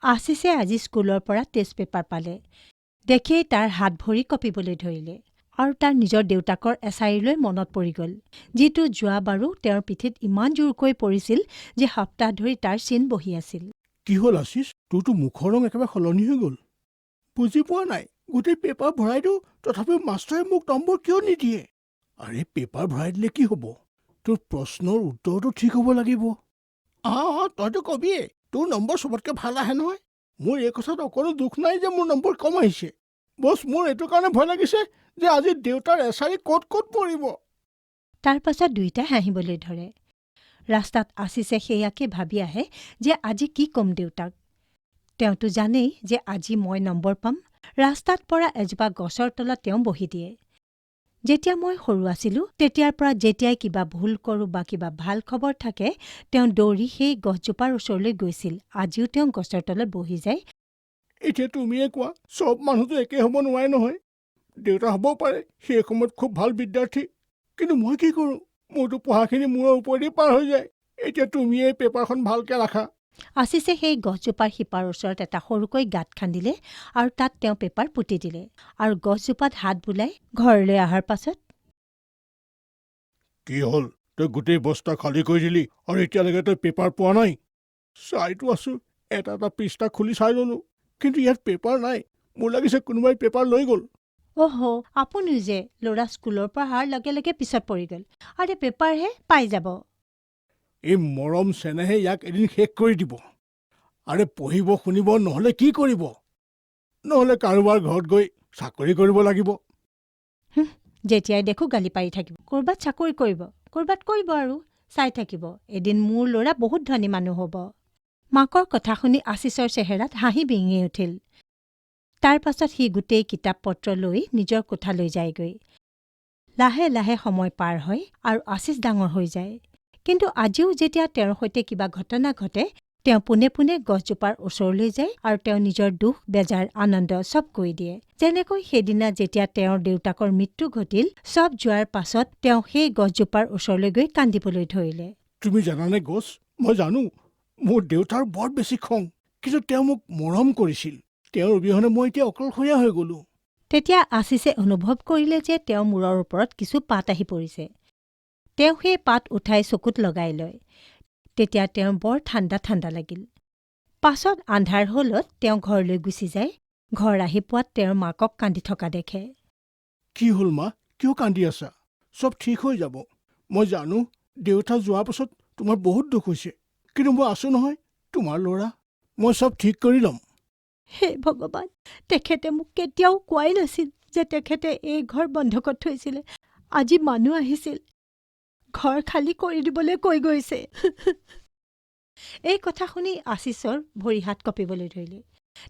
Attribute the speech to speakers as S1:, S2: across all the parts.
S1: আশিষে আজি স্কুলৰ পৰা টেষ্ট পেপাৰ পালে। দেখিয়েই তাৰ হাত ভৰি কঁপিবলৈ ধৰিলে আৰু তাৰ নিজৰ দেউতাকৰ এছাৰিলৈ মনত পৰি গ'ল, যিটো যোৱাবাৰো তেওঁৰ পিঠিত ইমান জোৰকৈ পৰিছিল যে সপ্তাহ ধৰি তাৰ চিন বহি আছিল।
S2: কি হ'ল আশিষ, তোৰতো মুখৰ ৰং একেবাৰে সলনি হৈ গ'ল। বুজি পোৱা নাই, গোটেই পেপাৰ ভৰাই দিওঁ, তথাপিও মাষ্টৰে মোক নম্বৰ কিয় নিদিয়ে? আৰে, পেপাৰ ভৰাই দিলে কি হ'ব? তোৰ প্ৰশ্নৰ উত্তৰটো ঠিক হ'ব লাগিব। অঁ, তইতো কবিয়ে, তোৰ নম্বৰ চবতকৈ ভাল আহে নহয়। মোৰ এই কথাত অকণো দুখ নাই যে মোৰ নম্বৰ কম আহিছে। বছ, মোৰ এইটো কাৰণে ভয় লাগিছে যে আজি দেউতাৰ এছাৰি ক'ত ক'ত পৰিব।
S1: তাৰ পাছত দুয়োটাই হাঁহিবলৈ ধৰে। ৰাস্তাত আশিষে সেয়াকে ভাবি আহে যে আজি কি ক'ম দেউতাক। তেওঁতো জানেই যে আজি মই নম্বৰ পাম। ৰাস্তাত পৰা এজোপা গছৰ তলত তেওঁ বহি দিয়ে। যেতিয়া মই সৰু আছিলোঁ, তেতিয়াৰ পৰা যেতিয়াই কিবা ভুল কৰোঁ বা কিবা ভাল খবৰ থাকে, তেওঁ দৌৰি সেই গছজোপাৰ ওচৰলৈ গৈছিল। আজিও তেওঁ গছৰ তলত বহি যায়।
S2: এতিয়া তুমিয়ে কোৱা, চব মানুহতো একে হ'ব নোৱাৰে নহয়। দেউতা হ'বও পাৰে সেই সময়ত খুব ভাল বিদ্যাৰ্থী, কিন্তু মই কি কৰোঁ? মোৰতো পঢ়াখিনি মূৰৰ ওপৰেদি পাৰ হৈ যায়। এতিয়া তুমিয়ে এই পেপাৰখন ভালকৈ ৰাখা।
S1: আশিষে সেই গছজোপাৰ শিপাৰ ওচৰত এটা সৰুকৈ গাঁত খান্দিলে আৰু তাত তেওঁ পেপাৰ পুতি দিলে আৰু গছজোপাত হাত বুলাই ঘৰলৈ অহাৰ পাছত
S2: কি হ'ল, তই গোটেই বস্তা খালী কৰি দিলি আৰু এতিয়ালৈকে তই পেপাৰ পোৱা নাই? চাইতো আছোঁ, এটা এটা পৃষ্ঠা খুলি চাই ল'লোঁ, কিন্তু ইয়াত পেপাৰ নাই। মোৰ লাগিছে কোনোবাই পেপাৰ লৈ গ'ল।
S1: অহ, আপুনিও যে ল'ৰা স্কুলৰ পৰা অহাৰ লগে লগে পিছত পৰি গ'ল। আৰে, পেপাৰহে পাই যাব।
S2: এই মৰম চেনেহে ইয়াক এদিন শেষ কৰি দিব। আৰে, পঢ়িব শুনিব নহ'লে কি কৰিব? নহ'লে কাৰোবাৰ ঘৰত গৈ চাকৰি কৰিব লাগিব।
S1: যেতিয়াই দেখোঁ গালি পাৰি থাকিব। ক'ৰবাত চাকৰি কৰিব, ক'ৰবাত কৰিব আৰু চাই থাকিব, এদিন মোৰ ল'ৰা বহুত ধনী মানুহ হ'ব। মাকৰ কথা শুনি আশিষৰ চেহেৰাত হাঁহি বিৰিঙি উঠিল। তাৰ পাছত সি গোটেই কিতাপ পত্ৰ লৈ নিজৰ কোঠালৈ যায়গৈ। লাহে লাহে সময় পাৰ হয় আৰু আশিষ ডাঙৰ হৈ যায়। কিন্তু আজিও যেতিয়া তেওঁৰ সৈতে কিবা ঘটনা ঘটে, তেওঁ পোনে পোনে গছজোপাৰ ওচৰলৈ যায় আৰু তেওঁ নিজৰ দুখ, বেজাৰ, আনন্দ চব কৈ দিয়ে। যেনেকৈ সেইদিনা যেতিয়া তেওঁৰ দেউতাকৰ মৃত্যু ঘটিল, চব যোৱাৰ পাছত তেওঁ সেই গছজোপাৰ ওচৰলৈ গৈ কান্দিবলৈ ধৰিলে।
S2: তুমি জানানে গছ, মই জানো মোৰ দেউতাৰ বৰ বেছি খং, কিন্তু তেওঁ মোক মৰম কৰিছিল। তেওঁৰ অবিহনে মই এতিয়া অকলশৰীয়া হৈ গ'লো।
S1: তেতিয়া আশিষে অনুভৱ কৰিলে যে তেওঁৰ মূৰৰ ওপৰত কিছু পাত আহি পৰিছে। তেওঁ সেই পাত উঠাই চকুত লগাই লয়। তেতিয়া তেওঁৰ বৰ ঠাণ্ডা ঠাণ্ডা লাগিল। পাছত আন্ধাৰ হ'লত তেওঁ ঘৰলৈ গুচি যায়। ঘৰ আহি পোৱাত তেওঁৰ মাকক কান্দি থকা দেখে।
S2: কি হ'ল মা, কিয় কান্দি আছা? চব ঠিক হৈ যাব। মই জানো দেউতা যোৱাৰ পাছত তোমাৰ বহুত দুখ হৈছে, কিন্তু মই আছো নহয়, তোমাৰ ল'ৰা। মই চব ঠিক কৰি ল'ম।
S1: হে ভগৱান, তেখেতে মোক কেতিয়াও কোৱাই নাছিল যে তেখেতে এই ঘৰ বন্ধকত থৈছিলে। আজি মানুহ আহিছিল, ঘৰ খালী কৰি দিবলৈ কৈ গৈছে। এই কথা শুনি আশিষৰ ভৰি হাত কঁপিবলৈ ধৰিলে।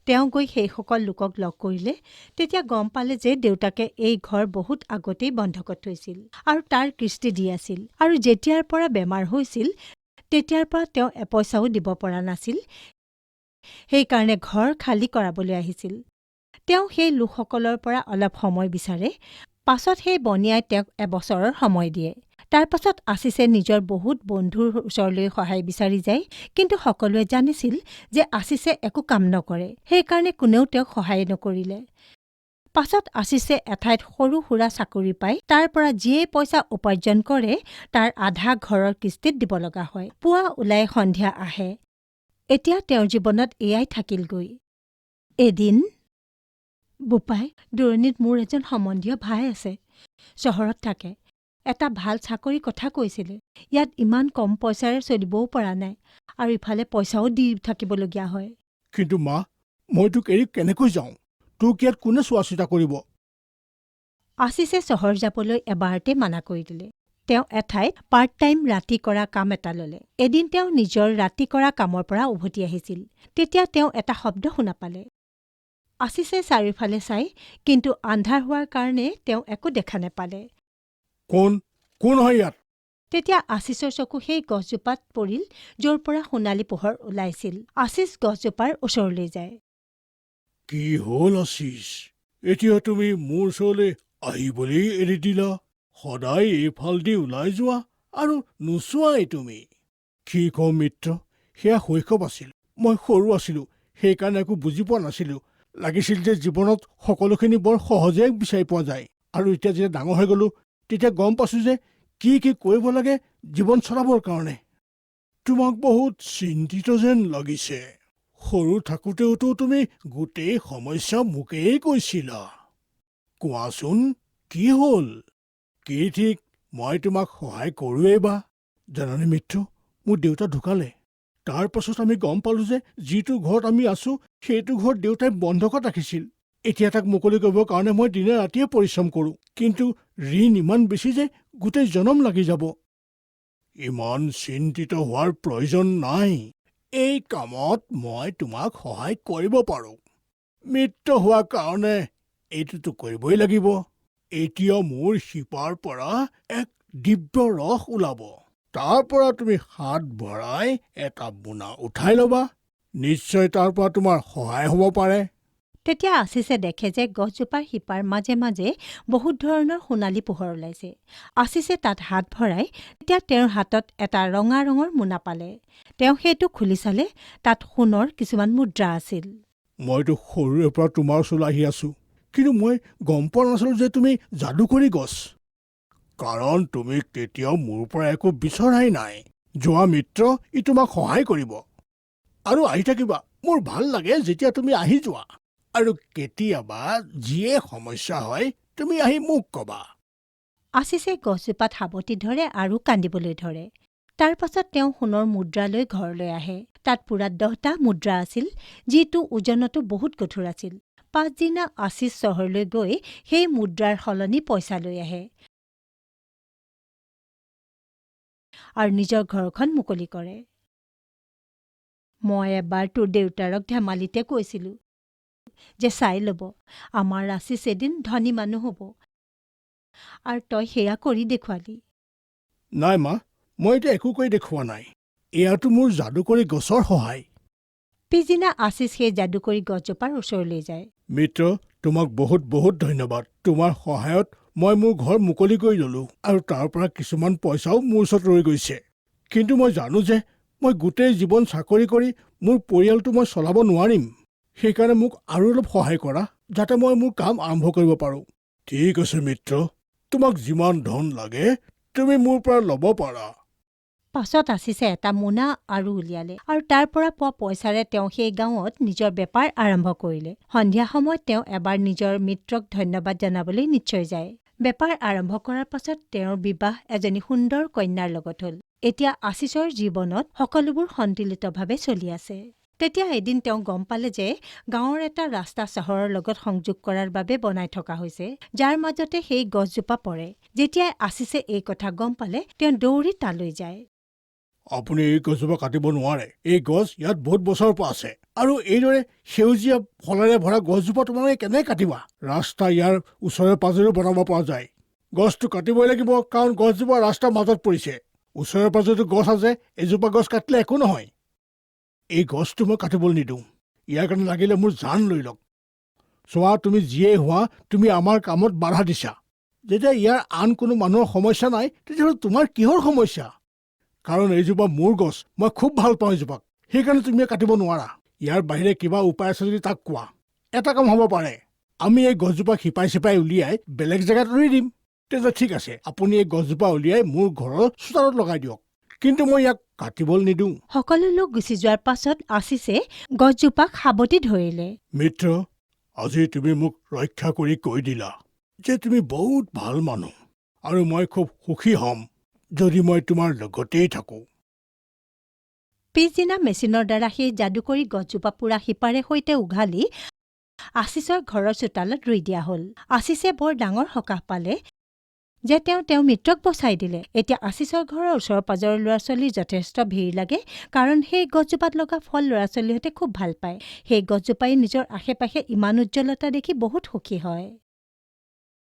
S1: তেওঁ গৈ সেইসকল লোকক লগ কৰিলে। তেতিয়া গম পালে যে দেউতাকে এই ঘৰ বহুত আগতেই বন্ধকত থৈছিল আৰু তাৰ কিস্তি দি আছিল আৰু যেতিয়াৰ পৰা বেমাৰ হৈছিল, তেতিয়াৰ পৰা তেওঁ এপইচাও দিব পৰা নাছিল। সেইকাৰণে ঘৰ খালী কৰাবলৈ আহিছিল। তেওঁ সেই লোকসকলৰ পৰা অলপ সময় বিচাৰে। পাছত সেই বনিয়াই তেওঁক এবছৰৰ সময় দিয়ে। তাৰ পাছত আশিষে নিজৰ বহুত বন্ধুৰ ওচৰলৈ সহায় বিচাৰি যায়, কিন্তু সকলোৱে জানিছিল যে আশিষে একো কাম নকৰে, সেইকাৰণে কোনেও তেওঁক সহায় নকৰিলে। পাছত আশিষে এঠাইত সৰু সুৰা চাকৰি পাই তাৰ পৰা যিয়েই পইচা উপাৰ্জন কৰে, তাৰ আধা ঘৰৰ কিস্তিত দিব লগা হয়। পুৱা ওলাই সন্ধিয়া আহে। এতিয়া তেওঁৰ জীৱনত এয়াই থাকিলগৈ। এদিন, বোপাই, দূৰণিত মোৰ এজন সম্বন্ধীয় ভাই আছে, চহৰত থাকে। এটা ভাল চাকৰিৰ কথা কৈছিলে। ইয়াত ইমান কম পইচাৰে চলিবও পৰা নাই আৰু ইফালে পইচাও দি থাকিবলগীয়া হয়।
S2: কিন্তু মা, মই তোক এৰি কেনেকৈ যাওঁ? তোক ইয়াত কোনে চোৱা চিতা কৰিব?
S1: আশিষে চহৰ যাবলৈ এবাৰতে মানা কৰি দিলে। তেওঁ এঠাইত পাৰ্ট টাইম ৰাতি কৰা কাম এটা ল'লে। এদিন তেওঁ নিজৰ ৰাতি কৰা কামৰ পৰা উভতি আহিছিল। তেতিয়া তেওঁ এটা শব্দ শুনা পালে। আশিষে চাৰিওফালে চাই, কিন্তু আন্ধাৰ হোৱাৰ কাৰণে তেওঁ একো দেখা নেপালে।
S2: কোন কোন হয় ইয়াত?
S1: তেতিয়া আশিষৰ চকু সেই গছজোপাত পৰিল, য'ৰ পৰা সোণালী পোহৰ ওলাইছিল। আশিষ গছজোপাৰ ওচৰলৈ যায়।
S2: কি হ'ল আশিষ, এতিয়া তুমি মোৰ ওচৰলৈ আহিবলৈ এৰি দিলা? সদায় এইফালদি ওলাই যোৱা আৰু নোচোৱাই তুমি। কি কম মিত্ৰ, সেয়া শৈশৱ আছিল। মই সৰু আছিলোঁ। সেইকাৰণে একো বুজি পোৱা নাছিলোঁ। লাগিছিল যে জীৱনত সকলোখিনি বৰ সহজে বিচাৰি পোৱা যায়। আৰু এতিয়া যেতিয়া ডাঙৰ হৈ গ'লোঁ, তেতিয়া গম পাইছোঁ যে কি কি কৰিব লাগে জীৱন চলাবৰ কাৰণে। তোমাক বহুত চিন্তিত যেন লাগিছে। সৰু থাকোঁতেওতো তুমি গোটেই সমস্যা মোকেই কৈছিলা। কোৱাচোন, কি হ'ল? কি ঠিক মই তোমাক সহায় কৰোঁৱেই বা। জানানে মিত্ৰ, মোৰ দেউতা ঢুকালে। তাৰ পাছত আমি গম পালোঁ যে যিটো ঘৰত আমি আছোঁ, সেইটো ঘৰ দেউতাই বন্ধকত ৰাখিছিল। এতিয়া তাক মুকলি কৰিবৰ কাৰণে মই দিনে ৰাতিয়ে পৰিশ্ৰম কৰোঁ, কিন্তু ঋণ ইমান বেছি যে গোটেই জনম লাগি যাব। ইমান চিন্তিত হোৱাৰ প্ৰয়োজন নাই। এই কামত মই তোমাক সহায় কৰিব পাৰোঁ। মিত্ৰ হোৱা কাৰণে এইটোতো কৰিবই লাগিব। এতিয়া মোৰ শিপাৰ পৰা এক দিব্য ৰস ওলাব। তাৰ পৰা তুমি হাত ভৰাই এটা মোনা উঠাই ল'বা। নিশ্চয় তাৰ পৰা তোমাৰ সহায় হ'ব পাৰে।
S1: তেতিয়া আশিসে দেখে যে গছজোপাৰ শিপাৰ মাজে মাজে বহুত ধৰণৰ সোণালী পোহৰ ওলাইছে। আশিসে তাত হাত ভৰাই তেতিয়া তেওঁৰ হাতত এটা ৰঙা ৰঙৰ মোনা পালে। তেওঁ সেইটো খুলি চালে, তাত সোণৰ কিছুমান মুদ্ৰা আছিল।
S2: মইতো সৰুৰে পৰা তোমাৰ ওচৰলৈ আহি আছোঁ, কিন্তু মই গম পোৱা নাছিলোঁ যে তুমি যাদুকৰী গছ। কাৰণ তুমি কেতিয়াও মোৰ পৰা একো বিচৰাই নাই। যোৱা মিত্ৰ, ই তোমাক সহায় কৰিব। আৰু আহি থাকিবা। মোৰ ভাল লাগে যেতিয়া তুমি আহি যোৱা। আৰু কেতিয়াবা যিয়ে সমস্যা হয়, তুমি আহি মোক ক'বা।
S1: আশিসে গছজোপাত সাৱটি ধৰে আৰু কান্দিবলৈ ধৰে। তাৰ পাছত তেওঁ সোণৰ মুদ্ৰা লৈ ঘৰলৈ আহে। তাত পূৰা 10টা মুদ্ৰা আছিল, যিটো ওজনতো বহুত গধুৰ আছিল। পাছদিনা আশিস চহৰলৈ গৈ সেই মুদ্ৰাৰ সলনি পইচা লৈ আহে আৰু নিজৰ ঘৰখন মুকলি কৰে। মই এবাৰ তোৰ দেউতাৰক ধেমালিতে কৈছিলোঁ যে চাই ল'ব, আমাৰ আশিস এদিন ধনী মানুহ হ'ব, আৰু তই সেয়া কৰি দেখুৱালি।
S2: নাই মা, মই এতিয়া একো কৰি দেখুওৱা নাই। এয়াতো মোৰ যাদুকৰী গছৰ সহায়।
S1: পিছদিনা আশিস সেই যাদুকৰী গছজোপাৰ ওচৰলৈ যায়।
S2: মিত্ৰ, তোমাক বহুত বহুত ধন্যবাদ। তোমাৰ সহায়ত মই মোৰ ঘৰ মুকলি কৰি ল'লোঁ আৰু তাৰ পৰা কিছুমান পইচাও মোৰ ওচৰত ৰৈ গৈছে। কিন্তু মই জানো যে মই গোটেই জীৱন চাকৰি কৰি মোৰ পৰিয়ালটো মই চলাব নোৱাৰিম। সেইকাৰণে মোক আৰু অলপ সহায় কৰা, যাতে মই মোৰ কাম আৰম্ভ কৰিব পাৰোঁ। ঠিক আছে মিত্ৰ, তোমাক যিমান ধন লাগে তুমি মোৰ পৰা ল'ব পাৰা।
S1: পাছত আশিসে এটা মোনা আৰু উলিয়ালে আৰু তাৰ পৰা পোৱা পইচাৰে তেওঁ সেই গাঁৱত নিজৰ বেপাৰ আৰম্ভ কৰিলে। সন্ধিয়া সময়ত তেওঁ এবাৰ নিজৰ মিত্ৰক ধন্যবাদ জনাবলৈ নিশ্চয় যায়। বেপাৰ আৰম্ভ কৰাৰ পাছত তেওঁৰ বিবাহ এজনী সুন্দৰ কন্যাৰ লগত হ'ল। এতিয়া আশিসৰ জীৱনত সকলোবোৰ সন্তুলিতভাৱে চলি আছে। তেতিয়া এদিন তেওঁ গম পালে যে গাঁৱৰ এটা ৰাস্তা চহৰৰ লগত সংযোগ কৰাৰ বাবে বনাই থকা হৈছে, যাৰ মাজতে সেই গছজোপা পৰে। যেতিয়াই আশিসে এই কথা গম পালে, তেওঁ দৌৰি তালৈ যায়।
S2: আপুনি এই গছজোপা কাটিব নোৱাৰে। এই গছ ইয়াত বহুত বছৰৰ পৰা আছে আৰু এইদৰে সেউজীয়া ফলেৰে ভৰা গছজোপা তোমালোকে কেনেকৈ কাটিবা? ৰাস্তা ইয়াৰ ওচৰে পাজৰেও বনাব পৰা যায়। গছটো কাটিবই লাগিব, কাৰণ গছজোপা ৰাস্তাৰ মাজত পৰিছে। ওচৰে পাজৰেতো গছ আছে, এজোপা গছ কাটিলে একো নহয়। এই গছটো মই কাটিবলৈ নিদিওঁ। ইয়াৰ কাৰণে লাগিলে মোৰ জান লৈ লওক। চোৱা, তুমি যিয়েই হোৱা, তুমি আমাৰ কামত বাধা দিছা। যেতিয়া ইয়াৰ আন কোনো মানুহৰ সমস্যা নাই, তেতিয়াহ'লে তোমাৰ কিহৰ সমস্যা? কাৰণ এইজোপা মোৰ গছ, মই খুব ভাল পাওঁ এইজোপাক। সেইকাৰণে তুমি কাটিব নোৱাৰা। ইয়াৰ বাহিৰে কিবা উপায় আছে যদি তাক কোৱা। এটা কাম হ'ব পাৰে, আমি এই গছজোপা শিপাই চিপাই উলিয়াই বেলেগ জেগাত ৰুই দিম। তেতিয়া ঠিক আছে, আপুনি এই গছজোপা উলিয়াই মোৰ ঘৰৰ চোতালত লগাই দিয়ক, কিন্তু মই ইয়াক কাটিবলৈ নিদিওঁ।
S1: সকলো লোক গুচি যোৱাৰ পাছত আশিসে গছজোপাক সাৱটি ধৰিলে।
S2: মিত্ৰ, আজি তুমি মোক ৰক্ষা কৰি কৈ দিলা যে তুমি বহুত ভাল মানুহ আৰু মই খুব সুখী হ'ম যদি মই তোমাৰ লগতেই থাকোঁ।
S1: পিছদিনা মেচিনৰ দ্বাৰা সেই যাদুকৰী গছজোপা পূৰা শিপাৰে সৈতে উঘালি আশিসৰ ঘৰৰ চোতালত ৰুই দিয়া হ'ল। আশিসে বৰ ডাঙৰ সকাহ পালে যে তেওঁ তেওঁৰ মিত্ৰক বচাই দিলে। এতিয়া আশিসৰ ঘৰৰ ওচৰ পাজৰৰ ল'ৰা ছোৱালীৰ যথেষ্ট ভিৰ লাগে, কাৰণ সেই গছজোপাত লগা ফল ল'ৰা ছোৱালীহঁতে খুব ভাল পায়। সেই গছজোপাই নিজৰ আশে পাশে ইমান উজ্জ্বলতা দেখি বহুত সুখী হয়।